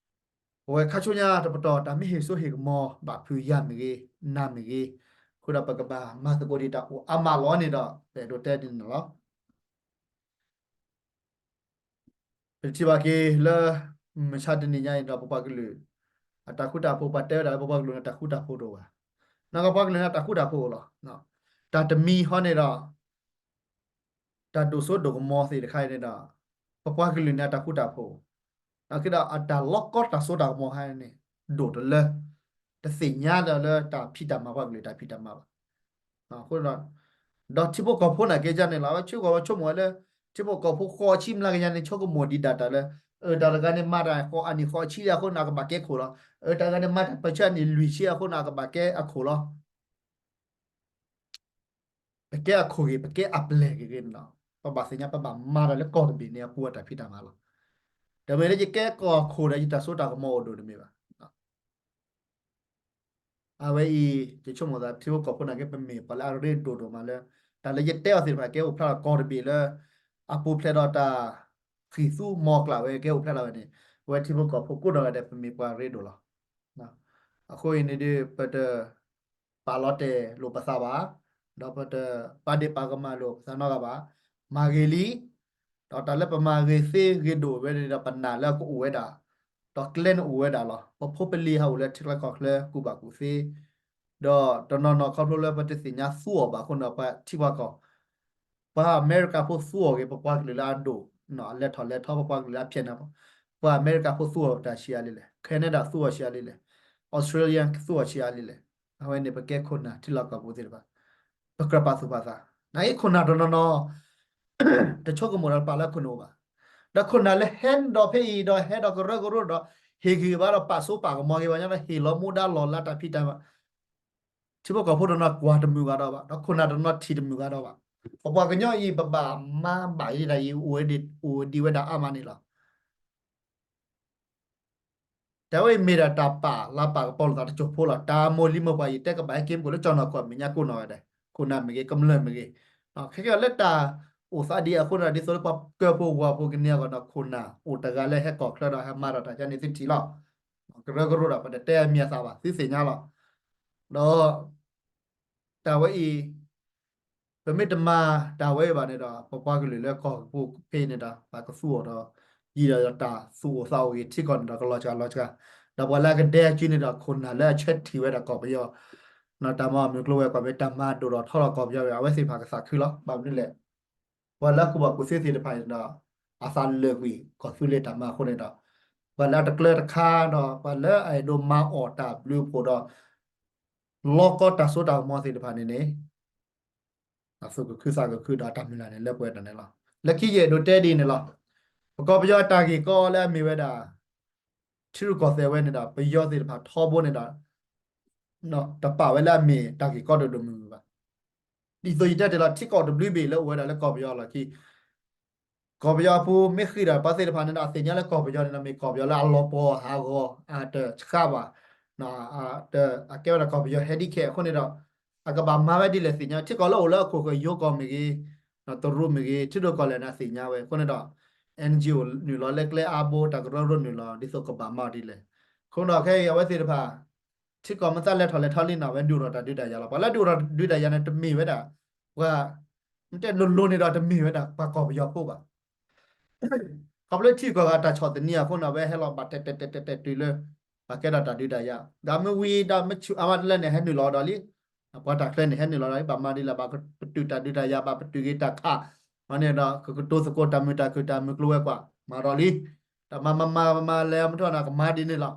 ပဝဲခါဆူညါတပတီၢ် တၢ်မ့ၢ်ဟ့ၣ်စိဟ့ၣ်ကမီၤဘၣ်ဖုးယၤမ့ၢ်ဂ့ၤ, နၤမ့ၢ်ဂ့ၤ, အဃိဒီးပကဘၣ်မၤသကိးဒံးတၢ်အိၣ်အါမးလီၤန့ၣ်ဒီး ပအဲၣ်ဒိးတဲဒ်န့ၣ်လီၤ. ပထံၣ်ဘၣ်က့ၤလၢ မုၢ်ဆါတနံၤညါအံၤဒီး ပပှၤကလုာ် အတၢ်ဃူတၢ်ဖိး ပှၤတဲဝဲဒၣ်လၢပပှၤကလုာ်န့ၣ် တၢ်ဃူတၢ်ဖိးတအိၣ်ဘၣ်. နကပှၤကလုာ်န့ၣ် တၢ်ဃူတၢ်ဖိးအိၣ်လီၤ. တၢ်တမံၤဟီန့ၣ်ဒီး တၢ်ဒိၣ်စိဒိၣ်ကမီၤသ့ၣ်တခါအံၤန့ၣ်ဒီး ပပှၤကလုာ်န့ၣ် အတၢ်ဃူတၢ်ဖိး, ဒီးအတၢ်လီကီတၢ်စိတၢ်ကမီၤခါန့ၣ် ဒိၣ်တလၢ, တသ့ၣ်ညါဒီးလၢတၢ်ဖံးတၢ်မၤပှၤကလုာ်တၢ်ဖံးတၢ်မၤဘၣ်. အဃိဒီး ဒီးထံဖိကီၢ်ဖိနာ်က့န့ၣ်လီၤ, အဝဲဆိကမိၣ်ဝဲလၢ ထံဖိကီၢ်ဖိဃိးဆံမျးကယၤန့ၣ် ဆိကမိၣ်ဒံးဒၣ်တၢ်လၢ အတၢ်တဂၤန့ၣ်မၤတၢ်ဃိးအနံၣ်ဃိးဆံအဃိန့ၣ် အကဘၣ်ကဲခိၣ်လီၤ. အတၢ်တဂၤန့ၣ်မၤတၢ်ပၢၢ်ဆၢအနံၣ်လွံၢ်ဆံအဃိန့ၣ် အကဘၣ်ကဲအခိၣ်လီၤ. ပကဲအခိၣ်ဂ့ၤ ပကဲအပျဲၢ်ဂ့ၤဂ့ၤန့ၣ်လီၤ. ပဘၣ်သ့ၣ်ညါ ပဘၣ်မၤတၢ်လၢကီၢ်တဘ့ၣ်န့ၣ်အပူၤအတၢ်ဖံးတၢ်မၤလီၤ. တမ့ၢ်လၢယကဲကီၢ်ခိၣ်ဒီး ယတၢ်စိတၢ်ကမီၤအိၣ်ဒိၣ်တမ့ၢ်ဘၣ်. အဝဲအံၤ ယဆိကမိၣ်သး ထံဖိကီၢ်ဖိနာ်က့ ပမ့ၢ်ပှၤလၢအရ့ဒိၣ်ဒိၣ်မးလၢ တၢ်လၢယတဲအီၤသ့ၣ်တဖၣ် ကဲအိၣ်ဖျါထီၣ်ကီၢ်တဘ့ၣ်လၢ အပူၤဖျဲးဒီးတၢ်ဃံၢ်သူမီၤကျၢ်ဝဲ ကဲအိၣ်ဖျါထီၣ်ဝဲန့ၣ် အဝဲထံဖိကီၢ်ဖိကိးနီၢ်ဂၤဒဲး ပမ့ၢ်ပှၤရ့ဒိၣ်လီၤ. အဃိအံၤန့ၣ်ဒီး ပတ ပာ်လီၤတဲာ်လိာ်ပသးဘၣ်, ဒီးပတပာ်ဒ့ၣ်ပာ်ကမၣ်လိာ်ပသးနီတဂၤဘၣ်, မၤဂ့ၤလံ. ဒီးတၢ်လၢပမၤဂ့ၤသ့ဂ့ၤဒိၣ်ဝဲန့ၣ်ဒီး ပနာ်လၢအကအိၣ်ဝဲဒၣ်, ဒီးကျဲန့ၣ်အိၣ်ဝဲဒၣ်လီၤ. ပဖိပလံၤဟးအိၣ်လၢထံချၢကီၢ်ချၢ ကူၣ်ဘၣ်ကူၣ်သ့, ဒီးတနီၤနီၤခီဖျိလၢပတသ့ၣ်ညါသူအီၤဘၣ်အဃိန့ၣ် ပှၤထံပှၤကီၢ် ပှၤအမဲရကၤဖိသူအီၤဂ့ၤ ပပှၤကလုာ်လၢအဒိၣ်, အလဲၤထီၣ်လဲၤထီ ပပှၤကလုာ်လၢအဖျဲးနၤ, ပှၤအမဲရကၤဖိသူအီၤတၢ်ဆံးအါလံလဲၣ်, Canada သူအီၤဆံးအါလံလဲၣ်, Australian သူအီၤဆံးအါလံလဲၣ်. အဝဲန့ၣ် ပကဲခိၣ်နၢ်ထံလီၢ်ကီၢ်ပူၤသ့ၣ်တဖၣ် ပကြၢးပာ်သူၣ်ပာ်သး, နာ်က့ခိၣ်နၢ်တနီၤနီၤ တဆိကမိၣ်ဒီးပာ်လၢခိၣ်နၢ်အိၣ်ဘၣ်. ဒီးခိၣ်နၢ်လၢဟဲဒီးဖဲအံၤဒီးဟဲဒီးကရၢကရိဒီး ဟ့ၣ်ဂံၢ်ဘါဒီးပာ်စိပာ်ကမီၤဂ့ၤဘၣ်ညီဒီး ဟ့ၣ်လီၤမူဒါလီၤလးတၢ်ဖံးတၢ်မၤ ထံဖိကီၢ်ဖိတနီၤကွၢ်တမုာ်ဂၤဒီးဘၣ်, ဒီးခိၣ်နၢ်တနီၤထံၣ်တမုာ်ဂၤဒီးဘၣ်. ပပှၤကညီအံၤ ပဘၣ်မၤဘၣ်ယဲဒၣ်အံၤ အိၣ်ဒံးဝဲဒၣ်အါမးန့ၣ်လီၤ. တၢ်ဝဲအံၤမ့ၢ်ဒၣ်တၢ်ပာ်လၤပာ်ကပီၤလိာ်သးတစိၢ်ဖိလီၤ. တၢ်မိၢ်လံၤမိၢ်ပှၢ်အံၤ တဲကဘၣ်ဟဲက့ၤမ့ၢ်က့ၤလၢကၠီၣ်နီၢ်ခိၣ်အမဲာ်ညါကိးနီၢ်ဂၤဒဲး, ခိၣ်နၢ်မ့ၢ်ဂ့ၤ ကမျၢၢ်မ့ၢ်ဂ့ၤ, ခဲကဲလၢတၢ်အိၣ်သးဒ်အံၤအဃိန့ၣ် ဒ်သိးလၢပှၤကၢၤဖိဝၤဖိကန့ၢ်အဂီၢ်ဒီး ခိၣ်နၢ်အိၣ်တဂၤလၢဟဲကီၢ်ချၢဒီး ဟဲမၤဒီးတၢ်ကန့ၣ်သုထံၣ်လီၤ. ကရၢကရိဒီး ပတတဲအမံၤအသၣ်ဘၣ် သုသ့ၣ်ညါလီၤ. ဒီး တၢ်ဝဲအံၤ ပမ့ၢ်တမၤတၢ်ဝဲအံၤဘၣ်န့ၣ်ဒီး ပပှၤကလုာ်လၢကီၢ်ပူၤဖဲအံၤန့ၣ်ဒီး ပကသူအီၤဒီး ယံာ်ဒီးတၢ်သူၣ်အိၣ်သးအိၣ်ဂ့ၤ ထံကီၢ်န့ၣ်ဒီး ကလီၤစှၤလီၤစှၤ, ဒီးပှၤလၢအကဒဲအစုန့ၣ်ဒီး ခိၣ်နၢ်လၢအဆၢထံၣ်ဝဲဒၣ်ကီၢ်ပယီၤ တၢ်မၤမုၢ်ကျိၤဝဲၤကွာ် မ့ၢ်တၢ်မၤဒိၣ်ထီၣ်ထီထီၣ်ကီၢ်ပယီၤဝဲ အဝဲသ့ၣ်တဖၣ်ကသးခုလီၤ. ဘၣ်မနုၤလဲၣ်, ပှၤလၢအကူၣ်ဘၣ်ကူၣ်သ့သ့ၣ်တဖၣ်န့ၣ်ဒီး အသးလၢာ်ကွံာ်ကီၢ်သူလ့ၤတၢ်မၤအဃိန့ၣ်ဒီး ပှၤလၢအတကျၢၤတခါဒီး ပှၤလၢအအဲၣ်ဒိးမၤအီၣ်တၢ်ဘျုးဖှိၣ်ဒီး လီၤကီတၢ်စိတၢ်ကမီၤသ့ၣ်တဖၣ်န့ၣ်န့ၣ် အသူၣ်ကခုသးကခုဒီးအတၢ်မုၢ်လၢ်န့ၣ်လၢပှဲၤဒၣ်န့ၣ်လီၤ. လၢခံယအဲၣ်ဒိးတဲဒ်အံၤန့ၣ်လီၤ. ပကီၢ်ပယီၤအတၢ်ဂ့ၢ်ကီလၢအမ့ၢ်ဝဲဒၣ် ထံရူၢ်ကီၢ်သဲးဝဲန့ၣ်ဒီး ပယီၤသ့ၣ်တဖၣ်ထီဘိန့ၣ်ဒီး တပာ်ဝဲလၢအမ့ၢ်တၢ်ဂ့ၢ်ကီဒိၣ်ဒိၣ်မုၢ်မုၢ်ဘၣ်. ဒ်သိးယတဲတ့ၢ်လီၤ ထံကီၢ်တဘျုးဘ့ၣ်လၢအိၣ်ဝဲဒၣ်လၢကီၢ်ပယီၤလီၢ်ခံ ကီၢ်ပယီၤအပူၤ မ့ၢ်ဃ့ၢ်ဒီးပှၤသ့ၣ်တဖၣ်န့ၣ်ဒီး အသ့ၣ်ညါလၢကီၢ်ပယီၤန့ၣ်ဒီး မ့ၢ်ကီၢ်ပယီၤလၢအလီၤပှီၢ်ဟးဂီၤ အတဆှးဘၣ်, အကဲဝဲဒၣ်ကီၢ်ပယီၤ handicap အဃိန့ၣ်ဒီး အကဘၣ်မၤဝဲဒ်လဲၣ်သ့ၣ်ညါ ထံကီၢ်လၢအိၣ်လၢအခိၣ်ဃၢၤယိကီၢ်မ့ၢ်ဂ့ၤ, တရူးမ့ၢ်ဂ့ၤ, ထံဒိၣ်ကီၢ်လဲၢ်န့ၣ် အသ့ၣ်ညါဝဲ အဃိန့ၣ်ဒီး NGO နုာ်လီၤလၢကျဲအါဘိ တၢ်ကရၢကရိနုာ်လီၤ ဒ်သိးကဘၣ်မၤအီၤဒ်လဲၣ်. အဃိဒီးခဲအံၤအဝဲသ့ၣ်တဖၣ် ထံကီၢ်မ့ၢ်သးလဲၤထီၣ်လဲၤထီလံန့ၣ် အဝဲဒုးအိၣ်ထီၣ်တၢ်ဒုးတၢ်ယၤလီၤ. ပှၤလၢဒုးအိၣ်ထီၣ်ဒုးတၢ်ယၤန့ၣ် တမ့ၢ်ဝဲဒၣ် ပှၤ မ့ၢ်တဲလိၤလိၤန့ၣ်ဒီးတမ့ၢ်ဝဲဒၣ်ပှၤကီၢ်ပယီၤဖိဘၣ်. ခီဖျိထံကီၢ်ဂၤတၢ်ဆီၣ်သနံးအဃိန့ၣ် အဝဲဟဲလီၤဘၣ်တဲာ်တဲာ်တဲာ်တဲာ်တဲာ်တုၤလၢ ဘၣ်ကဲထီၣ်တၢ်ဒုးတၢ်ယၤ ဒီးမ့ၢ်ဝံၤဒီးမ့ၢ်ဆူၣ်အါမးတလဲၣ်န့ၣ် ဟဲနုာ်လီၤဒီးလံ. ပှၤတၢ်ချၢန့ၣ် ဟဲနုာ်လီၤဒီးလံ ဘၣ်မၤဒ်လဲၣ် ဘၣ်ပတုာ်တၢ်ဒုးတၢ်ယၤ ဘၣ်ပတုာ်က့ၤတၢ်ခး မ့ၢ်န့ၣ်ဒီး ကကတိၤသကိးတၢ်မုာ်တၢ်ခုၣ်တၢ်မုာ်ကျိၤဝဲၤကွာ် မၤဒီးလံ. ဒီးမၤမၤမၤမၤလဲၤမ့ၢ်ထီၣ်န့ၣ် ကမၤဒ်န့ၣ်လီၤ.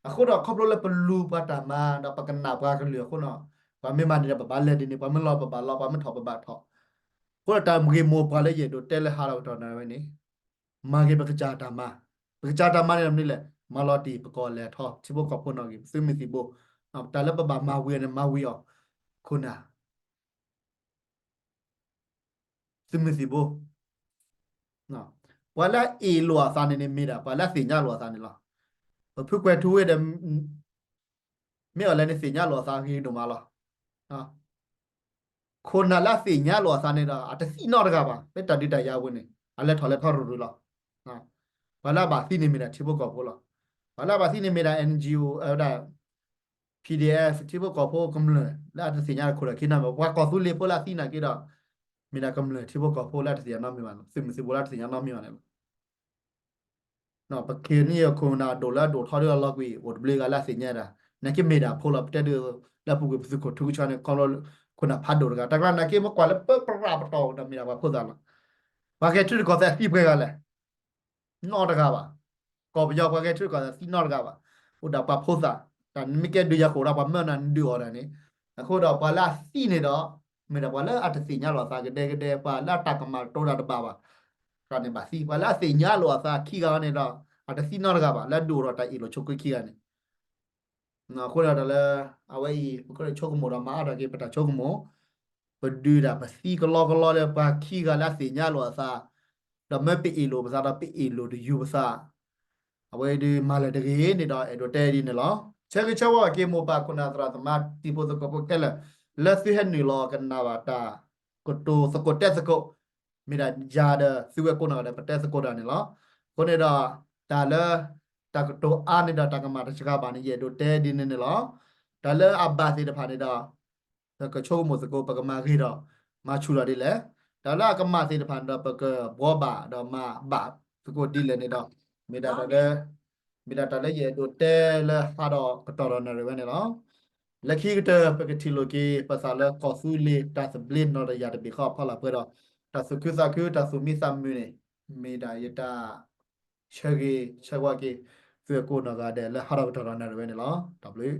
အဃိဒီးခီဖျိလၢပလူၤပှၤတၢ်မၤ ဒီးပကနၣ်ပှၤကလုာ်အဃိန့ၣ် ပှၤမ့ၢ်မၤဒ်န့ၣ် ပဘၣ်လဲၤဒ်န့ၣ် ပှၤမ့ၢ်လီၤပဘၣ်လီၤ ပှၤမ့ၢ်ထီၣ်ပဘၣ်ထီၣ်. အဃိဒီးတၢ်ဂ့ၢ်မိၢ်ပှၢ်လၢယအဲၣ်ဒိးတဲလၢဟါဒီးကတီၢ်နၢ်ဝဲန့ၣ် မၤက့ၤပကစၢ်တၢ်မၤ, ပကစၢ်တၢ်မၤန့ၣ်မနုၤလဲၣ် မၤလီၤတံၢ်ပကီၢ်လဲၤထီၣ် ထံဖိကီၢ်ဖိနီၣ်ဂံၢ် ပသုးမုၢ်သံၣ်ဘိ, တၢ်လၢပဘၣ်မၤဝံၤအီၤန့ၣ် မၤဝံၤအီၤ, ခိၣ်နၢ် သုးမုၢ်သံၣ်ဘိ, ပှၤလၢအအ့ၣ်လိာ်အသးန့ၣ်န့ၣ်မ့ၢ်ဒၣ် ပှၤလၢအသ့ၣ်ညါလိာ်အသးန့ၣ်လီၤ. ပဖုကွဲၤထူဝ့ဒီး မ့ၢ်အီၤလဲၣ်န့ၣ်သ့ၣ်ညါလိာ်အသးဂ့ၤဒိၣ်မးလီၤ. ခိၣ်နၢ်လၢအသ့ၣ်ညါလိာ်အသးန့ၣ်ဒီး အတသံၣ်နီတဂၤဘၣ် လၢတၢ်ဒုးတၢ်ယၤအပူၤန့ၣ် အလဲၤထီၣ်လဲၤထီရူၤရူၤလီၤ. ပှၤလၢအဘၣ်သံန့ၣ်မ့ၢ်ဒၣ်ထံဖိကီၢ်ဖိလီၤ. ပှၤလၢအဘၣ်သံန့ၣ်မ့ၢ်ဒၣ် NGO ဝဲဒၣ် PDF ထံဖိကီၢ်ဖိကမျၢၢ် လၢအတသ့ၣ်ညါခိၣ်နၢ်ခံနီတမံၤ, ပှၤကီၢ်သူလ့ၤဖိလၢအသံနာ်က့ဒီး မ့ၢ်ဒၣ်ကမျၢၢ်ထံဖိကီၢ်ဖိလၢအတသ့ၣ်ညါနီတမံၤဘၣ်န့ၣ်, သုးမုၢ်သံၣ်ဘိလၢအတသ့ၣ်ညါနီတမံၤဘၣ်န့ၣ်လီၤ. ပက့ၤန့ၢ်ခိၣ်နၢ်ဒိၣ်လၢအဒိၣ်ထီဒ်အလီၤကွံာ် အိၣ်တဘျုးဂၤလၢအသ့ၣ်ညါဒၣ် နာ်က့မ့ၢ်ဒၣ်ဖိလီၤ. ပတဲဒ်လၢအပူၤကွံာ်ပသုးခိၣ်ထူကဆှီန့ၣ် ခီဖျိခိၣ်နၢ်ဖးဒိၣ်တဂၤ တၢ်ကျါနာ်က့မ့ၢ်ကွၢ်လၢပပရၣ်ပတီၢ်ဒီးမ့ၢ်ဒၣ်ပှၤဖိသၣ်လီၤ. ပှၤကဲထံရူၢ်ကီၢ်သဲးသံပှဲၤဂၤလဲၣ် နီတဂၤဘၣ်. ကီၢ်ပယီၤပှၤကဲထံရူၢ်ကီၢ်သဲးသံနီတဂၤဘၣ်. အိၣ်ဒၣ်ပှၤဖိသၣ်, တၢ်နမ့ၢ်ကဲဒုးယၤခိၣ်ဒီးပှၤမၢနၤနဒုးအီၤဒၣ်န့ၣ်, အဃိဒီးပှၤလၢအသံန့ၣ်ဒီး မ့ၢ်ဒၣ်ပှၤလၢအတသ့ၣ်ညါလိာ်အသးကဒဲကဒဲ ပှၤလၢအတၢ်ကမၣ်တတိၤတၢ်တဘၣ်ဘၣ်, တၢ်န့ၣ်ဘၣ်သံ. ပှၤလၢအသ့ၣ်ညါလိာ်အသးခံဂၤန့ၣ်ဒီး အတသံနီတဂၤဘၣ် လၢဒုးအိၣ်ထီၣ်တၢ်အ့ၣ်လိာ်ဆိးက့ခံဂၤန့ၣ် အဃိဒီးတၢ်လၢ အဝဲအံၤ ပကဆိကမိၣ်ဒီးမၤအါထီၣ်က့ၤ ပတၢ်ဆိကမိၣ်, ပဒုးဒၣ်ပသံကလီကလီလၢပှၤခံဂၤလၢအသ့ၣ်ညါလိာ်အသး, ဒီးမၢပအ့ၣ်လိာ်ပသးဒီးပအ့ၣ်လိာ်တယူာ်ပသး, အဝဲဒုးမၤလၢၤတဂ့ၤန့ၣ်ဒီး အဲၣ်ဒိးတဲဒ်န့ၣ်လီၤ. ဆၢဂ့ၤဆၢဝါက့ၤမိၢ်ပၢ်ခိၣ်နၢ်သရၣ်သမါတံၤဖိသကိးဖိခဲလၢာ် လၢသုဟဲနုာ်လီၤကနၣ်ဘၣ်တၢ်ကတိၤသကိးတဲသကိး မ့ၢ်ဒၣ်ယၤဒီးသုဝဲကိးနီၢ်ဂၤဒဲး ပတဲသကိးတၢ်န့ၣ်လီၤ. အဃိန့ၣ်ဒီး တၢ်လၢ တၢ်ကတိၤအါန့ၣ်ဒီးတၢ်ကမၣ်တစှၤဘၣ်န့ၣ် ယအဲၣ်ဒိးတဲဒ်န့ၣ်န့ၣ်လီၤ. တၢ်လၢအဘၣ်သ့ၣ်တဖၣ်န့ၣ်ဒီး ပကဆိကမိၣ်သကိး ပကမၤဂ့ၤဒီး မၤဆူၣ်ထီၣ်ဒ်လဲၣ်. တၢ်လၢအကမၣ်သ့ၣ်တဖၣ်န့ၣ်ဒီး ပကဘှီဘၣ်ဒီးမၤဘၣ်သကိးဒ်လဲၣ်န့ၣ်ဒီး မ့ၢ်ဒၣ်တၢ်လၢ မ့ၢ်ဒၣ်တၢ်လၢယအဲၣ်ဒိးတဲလၢဟါဒီးကတီၢ်ဒီးနၣ်ရံၣ်ဝဲန့ၣ်လီၤ. လၢခံကတၢၢ် ပကထံၣ်လိာ်က့ၤ ပသးလၢကီၢ်သူလ့ၤတၢ်သဘျ့နီၢ်တယၢ်တဘ့ၣ်ဃီအဖီလာ်ပှဲၤဒီး တၢ်သူၣ်ခုသးခု တၢ်သူၣ်မံသးမုာ်န့ၣ် မ့ၢ်ဒၣ်ယတၢ်ဆၢဂ့ၤဆၢဝါက့ၤ သုဝဲကိးနီၢ်ဂၤဒဲးလၢဟါဒီးကတီၢ်ဒီးနၣ်ရံၣ်ဝဲန့ၣ်လီၤ. တၢ်ဘျုး